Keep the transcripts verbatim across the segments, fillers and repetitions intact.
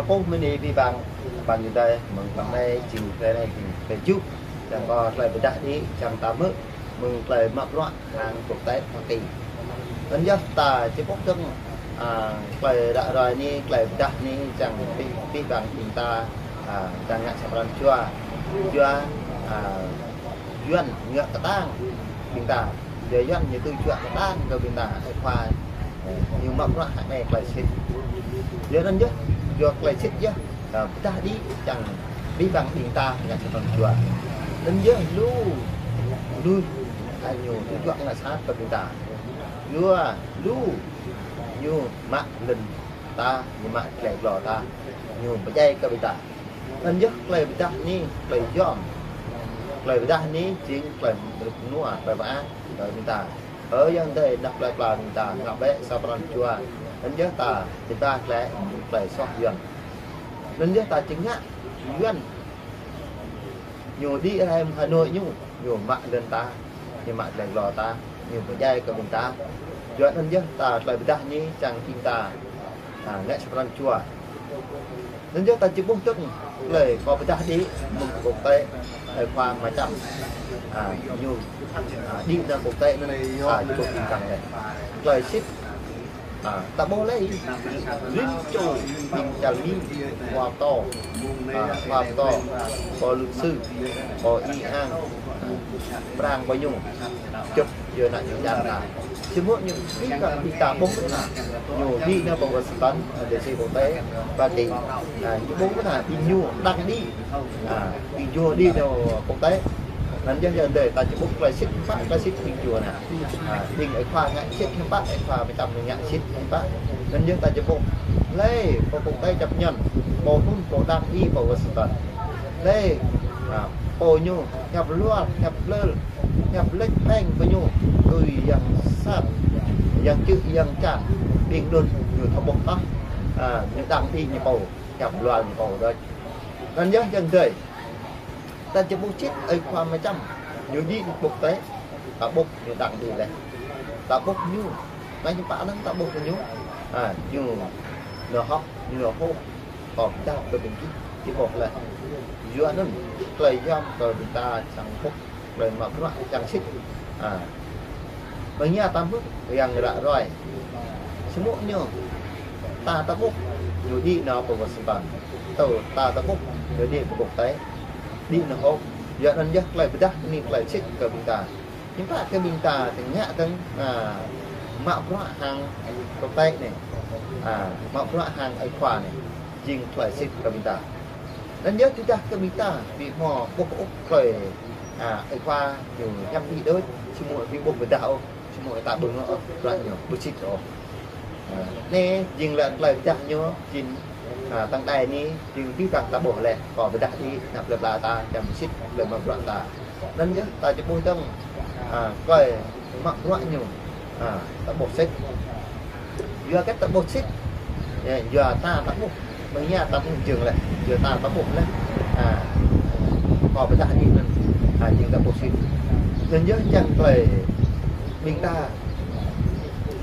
Pô mơni bi bang, bang Yuđa, mơ̆ng bang anai, jing tơlơi anai, jing tơlơi tơjuh, čang kơ tơlơi pơdah đĭ, čang ta hmư̆, mơ̆ng tơlơi mă bruă hăng quốc tế Hoa Kỳ. Anŭn yơh ta či ƀuh dơ̆ng, a, tơlơi ră ruai anai, tơlơi pơdah anai, čang bi, bi bang ƀing ta, a, čang ngă sa pran jua, jua, a, Yuan ngă kơtang ƀing ta. Yua Yuan ñu tui juă kơtang kơ ƀing ta, ơi khua, ơ, ñu mă bruă hăng anai tơlơi sĭt. Yua anŭn yơh, yua tơlơi sĭt yơh, ơ, pơdah đĭ čang bi bang ƀing ta ngă sa pran jua. Anŭn yơh lu, lu, a, ñu tui juă ngă sat kơ ƀing ta. Yua lu, ñu mă lŏn ta, ñu mă tơlơi glô ta, ñu pơdjai kơ ƀing ta. Anŭn yơh tơlơi pơdah anai, tơlơi yom. Tơlơi pơdah anai, jing tơlơi mơnuă, tơlơi mơak, tơlơi ƀing ta. Ơ Yang Adai, anăp tơlơi pla ƀing ta, ngă bĕ sa pran jua. Anŭn yơh ta, ƀing ta tơlơi, tơlơi soh Yuan. Anŭn yơh ta či ngă, Yuan. Ñu đĭ rai Hà Nội ñu, ñu mă lŏn ta, ñu mă tơlơi glô ta, ñu pơdjai kơ ƀing ta. Yua anŭn yơh ta tơlơi pơdah anai čang ƀing ta, a, ngă sa pran jua. Anŭn yơh ta či ƀuh dơ̆ng tơlơi kơ pơdah đĭ mơ̆ng quốc tế, ơi khua mă čăm. A, ñu, a, đĭ nao quốc tế anŭn, a, či ƀuh ƀing ta lĕ. Tơlơi sĭt, a, ta ƀuh lĕ, rĭm čô ƀing čar Mi, khua pơtô, a, khua pơtô, pô luật sư, pô y ang, a, prang pô ñu, čŭp yua ană ñu čar ta. Samơ̆ ñu ƀing ta, ƀing ta ƀuh kơ anai, ñu đĭ nao pơ Washington, D C quốc tế, Hoa Kỳ, a, ñu ƀuh kơ anai, ƀing ñu đang đĭ, a, ƀing ñu đĭ nao quốc tế. Anŭn yơh Yang Adai ta či ƀuh tơlơi sĭt hiư̆m pă, tơlơi sĭt ƀing ñu anai. A, ƀing ơi khua ngă sĭt hiư̆m pă, ơi khua mă čăm ngă sĭt hiư̆m pă. Anŭn yơh ta či ƀuh. Lĕ, pô quốc tế chấp nhận, pô anŭn, pô đang đĭ pơ Washington. Lĕ, a, pô ñu, hiăp luar, hiăp lơl, hiăp lĕč pĕng pơ ñu, tui yang sat, yang čư̆, yang čan, ƀing đưm ñu thâo ƀuh tah, a, ñu đang đĭ ñu pô, hiăp luar ñu pô đôč. Anŭn yơh Yang Adai. Ta či ƀuh sĭt ơi khua mă čăm, ñu đĭ quốc tế, ta ƀuh ñu đang đĭ lĕ. Ta ƀuh ñu, mơ̆ng hiư̆m pă anŭn ta ƀuh kơ ñu, a, ñu nao hơ̆k, ñu nao hôp, kơ pơdah kơ ƀing gih, či ƀuh lĕ. Yua anŭn, tơlơi yom kơ ƀing ta čang ƀuh, tơlơi mă bruă čang sĭt. A. Mơ̆ng anai ta hmư̆ yang ră ruai. Samơ̆ ñu, ta ta ƀuh, ñu đĭ nao pơ Washington. Tơ, ta ta ƀuh, ñu đĭ pơ quốc tế. Đĭ nao hôp. Yua anŭn yơh tơlơi pơdah anai tơlơi sĭt kơ ƀing ta. Hiư̆m pă kơ ƀing ta tơngă tơ̆ng, a, mă bruă hăng quốc tế anai. A, mă bruă hăng ơi khua anai. Jing tơlơi sĭt kơ ƀing ta. Anŭn yơh tơdah kơ ƀing ta, ƀu hmâo ƀuh ôh tơlơi, a, ơi khua ñu hiăp đĭ đôč, samơ̆ ƀu ƀuh pơdah ôh, samơ̆ ta ƀu ngă ôh, bruă ñu ƀu sĭt ôh. A, anai, jing lĕ tơlơi pơdah ñu, jing, a, tơ̆ng đai anai, jing bi bang ta ƀuh lĕ, kơ pơdah đĭ, anăp plơi pla ta, čang sĭt, tơlơi mă bruă ta. Anŭn yơh, ta či ƀuh dơ̆ng, a, tơlơi mă bruă ñu, a, ta ƀuh sĭt. Yua kơ ta ƀuh sĭt. Yơh, yua ta ta ƀuh. Mơ̆ng anai ta ƀuh jing lĕ. Yua ta ta ƀuh lĕ. A, kơ pơdah đĭ anŭn. A, jing ta ƀuh sĭt. Anŭn yơh čang tơlơi ƀing ta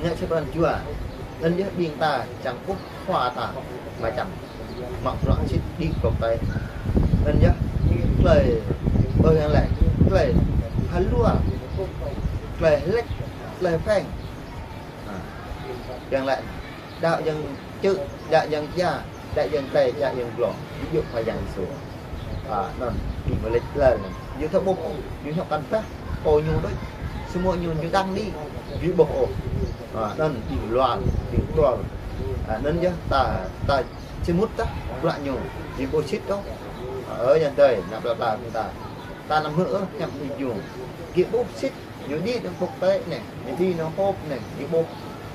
ngă sa pran jua. Anŭn yơh ƀing ta čang ƀuh khua ta mă čăm. Mă bruă sĭt đĭ quốc tế. Anŭn yơh tơlơi ƀơi yang lĕ. Tơlơi haluar. Tơlơi lĕč. Tơlơi pĕng. A. Yang lĕ, đaŏ yang čư̆, đaŏ yang čia, đaŏ yang trai, đaŏ yang glô, ƀu djơ̆ Khua Yang Yêsu. A, anŭn, ƀing mơlĕč lĕ anŭn. Ñu thâo ƀuh, ñu hiăp kăn pah, pô ñu đôč, samơ̆ ñu, ñu đang đĭ, ƀu ƀuh ôh. A, anŭn, ƀing luar, ƀing tual. A, anŭn yơh, ta, ta, či mŭt tah, bruă ñu, ƀu ƀuh sĭt ôh. A, ơ, Yang Adai, anăp plơi pla ƀing ta. Ta anăm hmư̆ ôh, hiăp ƀing ñu. Gih ƀuh sĭt, ñu đĭ nao quốc tế anai, ñu đĭ nao hôp anai, gih ƀuh,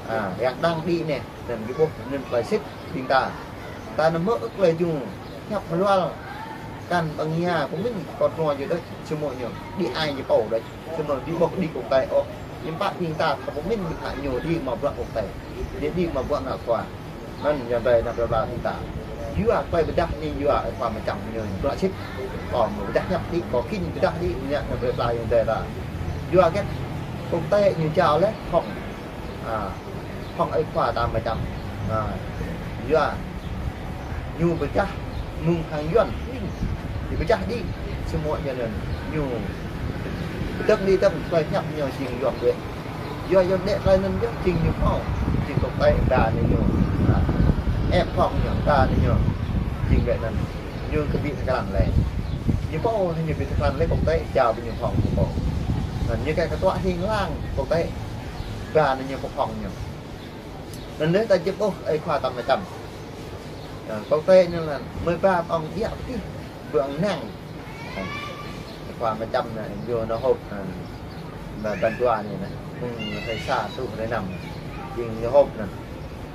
a, yang đang đĭ anai, anŭn gih ƀuh, anŭn tơlơi sĭt ƀing ta. Ta anăm hmư̆ ôh tơlơi ñu, hiăp hơlual, kăn ƀing ñu pơmĭn kơ tơnua ñu đôč, samơ̆ ñu đĭ ai ñu pô đôč, samơ̆ ƀu ƀuh đĭ quốc tế ôh. Hiư̆m pă ƀing ta thâo pơmĭn ƀing ta ñu đĭ mă bruă quốc tế, ñu đĭ mă bruă ngă khua. Anŭn Yang Adai anăp plơi pla ƀing ta. Yua tơlơi pơdah anai yua ơi khua mă čăm ñu bruă sĭt. Kơ mơ̆ pơdah hiăp đĭ, kơ khĭn pơdah đĭ, ñu anăp plơi pla Yang Adai ta. Yua kơ quốc tế ñu jao lĕ hŏng, a, hŏng ơi khua ta mă čăm. A, yua Ñu pơčah mơ̆ng hăng Yuan. Ñu pơčah đĭ. Samơ̆ ñu anŭn ñu pơdơ̆ng đĭ tơ̆ng tơlơi hiăp ñu jing Yuan đuaĭ. Yua Yuan đuaĭ tơlơi anŭn yơh jing ñu pô. Jing quốc tế ba anai ñu. Ha. Ĕp hŏng ñu ba anai ñu. Jing wơ̆t anŭn. Ñu kơ ƀu tơkrăn lĕ. Ñu pô ñu ƀu tơkrăn lĕ quốc tế jao ƀing ñu hŏng ñu pô. Anŭn ñu kơ kơtuă hing lang quốc tế ba anai ñu pơhŏng ñu. Anŭn đơi ta jĕp ôh ơi khua tăm mơčăm. Ơ, quốc tế anŭn lĕ mơi ba ƀing ong biă pơtih, ƀing ong năng. Ơ, ơi khua mơčăm anai, ñu nao họp, ơ, ba-, ban dua anai, anai. Mơ̆ng hrơi sa truh hrơi năm. Jing ñu họp anŭn.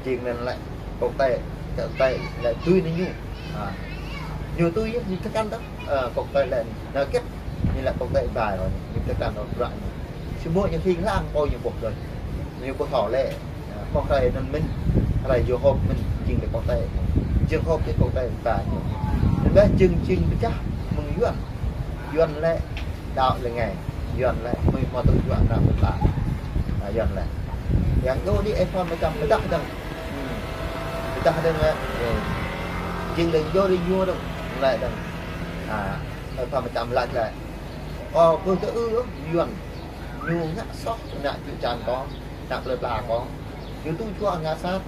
Jing anŭn lĕ quốc tế, quốc tế lĕ tui anai ñu. Ha. Ñu tui, ñu tơkrăn tah. Ơ, quốc tế lĕ nao kĕt, ñu lĕ quốc tế ba anai. Ñu tơkrăn tah bruă ñu. Samơ̆ ñu hing lang pô ñu ƀuh đơi. Ñu ƀuh thâo lĕ. Ơ, mơ̆ng hrơi anŭn mơ̆n, hrơi ñu họp mơ̆n, jing lĕ quốc tế. Jing họp lĕ quốc tế ba ñu. Anŭn ƀơi jing, jing pơčah mơ̆ng Yuan. Yuan lĕ đaŏ lĕ ngai. Yuan lĕ mơi hmâo tŭ juă nao pơtă. Ha, Yuan lĕ. Yang dŏ đĭ ơi khua mơčăm pơdah dơ̆ng. Hmm. Pơdah dơ̆ng lĕ. Ơ. Jing lĕ dŏ đĭ ñu dơ̆ng. Lĕ dơ̆ng. Ha, ơi khua mơčăm laĭ lĕ. Ơ, ƀu tơ ư, Yuan. Ñu ngă soh, ngă čư̆ čan kâo, ngă plơi pla kâo. Ñu tŭ juă ngă sat,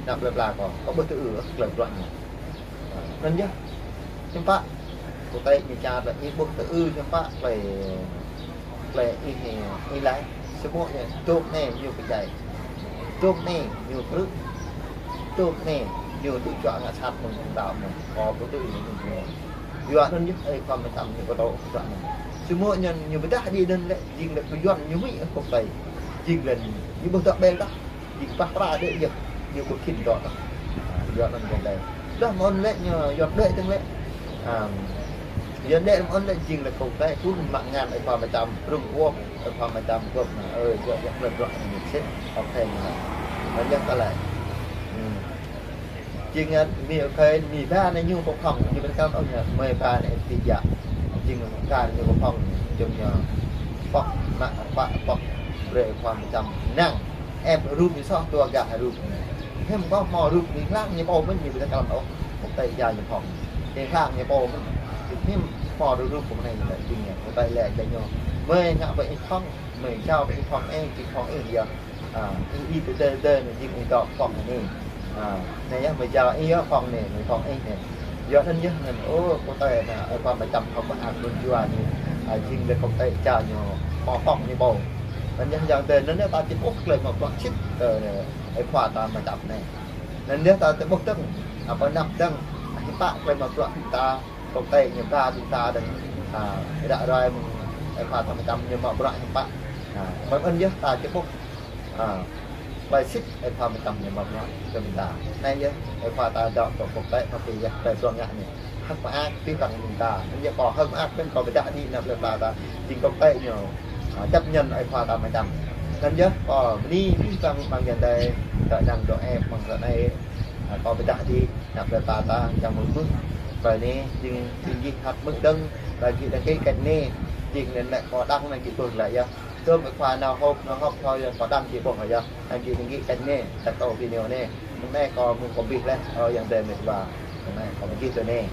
ngă plơi pla kâo. Kâo ƀu tơ ư, tơlơi bruă ñu. Anŭn yơh. Hiư̆m pă, quốc tế ñu ča lĕ ih ƀu tơ ư, hiư̆m pă, tơlơi, tơlơi ih, ih laĭ. Samơ̆ ñu, dŏ anai ñu pơdjai. Dŏ anai ñu krư̆. Dŏ anai ñu tŭ juă ngă sat mơ̆ng đaŏ mơ̆n. Kâo ƀu tơ ư mơ̆ng ñu. Yua anŭn yơh, ơi khua mơčăm ñu pơtô kơ anŭn. Samơ̆ ñu, ñu pơdah đĭ anŭn lĕ, jing lĕ kơ Yuan ñu mĭ ôh quốc tế. Jing lĕ ñu ƀu dŏ ƀel tah. Jing pah pra đĕ yơh, ñu ƀu khĭn dŏ tah. Yua anŭn quốc tế. Dah mơ̆n lĕ ñu Yuan đuaĭ tơ̆ng lĕ. Ơ, Yuan đuaĭ mơ̆n lĕ jing lĕ quốc tế, kŭn mă ngăn ơi khua mơčăm, rŭng uôp, ơi khua mơčăm gŏp, ơ, yua, yua, plơi bruă ñu sĭt. Ôkê, ñu lĕ. Anŭn yơh ta lĕ. Hmm. Jing, ơ, mơi ôkê, mơi ba anai ñu pơhŏng, ñu ƀu tơkrăn ôh ñu, mơi ba anai tơbiă. Jing ba anai ñu pơhŏng, jing ñu pŏk, mă, pă, pŏk, brơi khua mơčăm năng. Ĕp rup ñu soh, dua gah rup. Hiư̆m kâo hmâo rup hing lang ñu pô mơ̆n ñu ƀu tơkrăn ôh. Quốc tế jao ñu pơhŏng. Hing lang ñu pô mơ̆n. Hiư̆m hmâo rup kơ anai ñu lĕ jing ñu. Quốc tế lĕ, lĕ ñu. Mơi ngă ƀơi ih pơhŏng, mơi jao ƀơi ih pơhŏng, ih, ih pơhŏng ih yơh. Ơ, ih, ih tơdơi, tơdơi anai jing ih dŏ pơhŏng anai. Ơ, anai yơh mơi jao ih yơh pơhŏng anai, mơi pơhŏng ih anai. Yua anŭn yơh anŭn, ơ, quốc tế anai, ơ, khua mơčăm hmâo mơak ƀing jua anai, ơ, jing lĕ quốc tế jao ñu pơhŏng ñu pô. Anŭn yơh yang tơ, anŭn yơh ta či ƀuh tơlơi mă bruă sĭt, ơ, ơi khua ta mơčăm anai. Anŭn yơh ta či ƀuh dơ̆ng, ơ, pơnăp dơ̆ng, hiư̆m pă tơlơi mă bruă ta, quốc tế ñu ba ƀing ta dơ̆ng, ơ, ră ruai mơ̆ng ơi khua ta mơčăm ñu mă bruă hiư̆m pă. Ơ, mơ̆ng anŭn yơh ta či ƀuh. Ơ, tơlơi sĭt ơi khua mơčăm ñu mă bruă kơ ƀing ta. Anai yơh, ơi khua ta dŏ pơ quốc tế, pơ pih yơh, tơlơi bruă ngă anai. Hơ̆k mơak, pih păng ƀing ta. Anŭn yơh kâo hơ̆k mơak mơ̆n kâo pơdah đĭ nao plơi pla ta. Jing quốc tế ñu, ơ, chấp nhận ơi khua ta mơčăm. Anŭn yơh kâo bơni pih păng ƀing yang tơ, tơ năng dŏ ĕp mơ̆ng tơ anai. Ơ, kâo pơdah đĭ nao plơi pla ta, čang mơ̆ng mơ̆ng. Tơlơi anai, jing, jing gih hăp mơ̆ng dơ̆ng, ƀơi gih đăng ký kênh anai. Jing anŭn lĕ kâo đăng anai gih ƀuh lĕ yơh. Tơm ơi khua nao họp, nao họp thâo yơh, kâo đăng gih ƀuh yơh. Anŭn gih đăng ký kênh anai, tăt tơ video anai. Mơ̆ng anai kâo mơ̆ng kâo ƀuh lĕ, ơ, yang tơ mĕt wa. Mơ̆ng anai kâo ƀuh tơ anai.